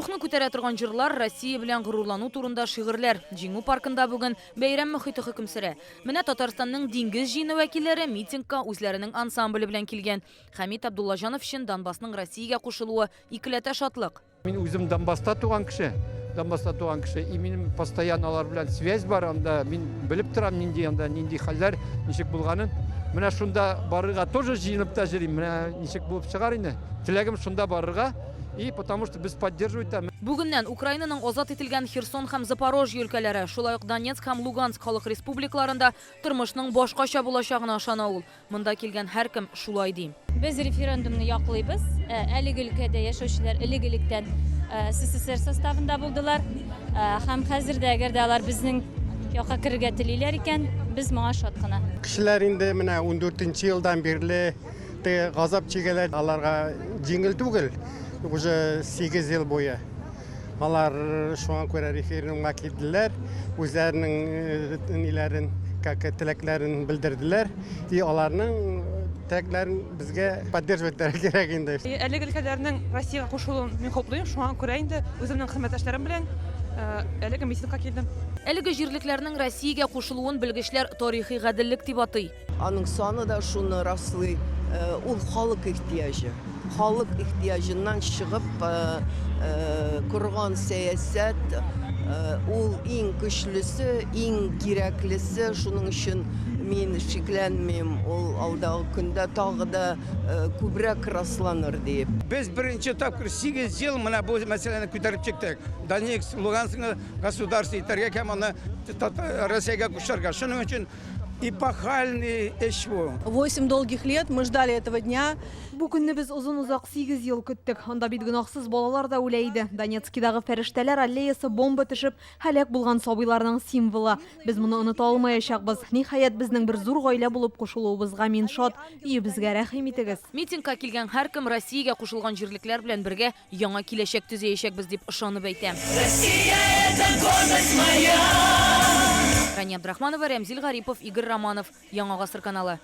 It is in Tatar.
Рухны күтәрә торган җырлар, Россия белән горурлану турында шигырьләр. Җиңү паркында бүген бәйрәм мохите хөкем сөрә. Менә Татарстанның Диңгез җыены вәкилләре митингка үзләренең ансамбле белән килгән. Хәмит Абдуллаҗанов өчен Донбассның Россиягә кушылуы икеләтә шатлык. Мин үзем Донбасста туган кеше, Донбасста туган кеше, и минем постоянно алар белән связь бар анда, мин белеп торам нинди анда, нинди хәлләр, ничек булганын. Менә шунда барырга тоже җыенып та йөрим, менә ничек булып чыгар инде. Теләгем шунда барырга, и потому что без поддерживать итәм. Бүгеннән Украинаның азат ителгән Херсон һәм Запорожье өлкәләре, шулай ук Донецк һәм Луганск халык республикаларында тормышның башкача булачагына ышана ул. Монда килгән һәркем шулай ди. Без референдумны яклыйбыз. Әлеге өлкәдә яшәүчеләр элек-электән СССР составында булдылар. Һәм хәзер дә, әгәр дә алар безнең якка керергә телиләр икән, без моңа шат кына. Кешеләр инде менә ундүртенче елдан бирле теге газап чигәләр. Аларга җиңел түгел, уже сигез ел буе. Алар шуңа күрә референдумга килделәр, үзләренең э, ниләрен, как теләкләрен белдерделәр. И аларның теләкләрен безгә поддерживать итәргә кирәк инде. Әлеге өлкәләрнең Россиягә кушылуын мин хуплыйм, шуңа күрә инде үземнең хезмәттәшләрем белән э, әлеге митингка килдем. Әлеге җирлекләрнең Россиягә кушылуын белгечләр тарихи гаделлек дип атый. Аның саны да шуны раслый, ул халык ихтыяҗы. Халык ихтыяҗыннан чыгып корган сәясәт, ул иң көчлесе, иң кирәклесе. Шуның өчен мин шикләнмим, ул алдагы көндә тагы да күбрәк расланыр диеп. Без беренче тапкыр 8 ел менә бу мәсьәләне күтәреп чыктык. Донецк, Луганскны государство итәргә һәм аны Россиягә кушарга. Шуның өчен Эпохальный эш бу. Восемь долгих лет мы ждали этого дня. Бу көнне без озын-озак сигез ел көттек. Анда бит гөнаһсыз балалар да үлә иде. Донецкидагы Фәрештәләр аллеясы бомба төшеп, һәлак булган сабыйларның символы. Без моны оныта алмаячакбыз. Ниһаять, безнең бер зур гаилә булып кушылуыбызга мин шат. Өебезгә рәхим итегез. Митингка килгән һәркем Россиягә кушылган җирлекләр белән бергә Яңа киләчәк төзәячәкбез, дип ышанып әйтә. Россия, это гордость моя! Рания Абдрахманова, Рәмзил Гарипов, Игорь Романов, Яңа Гасыр каналы.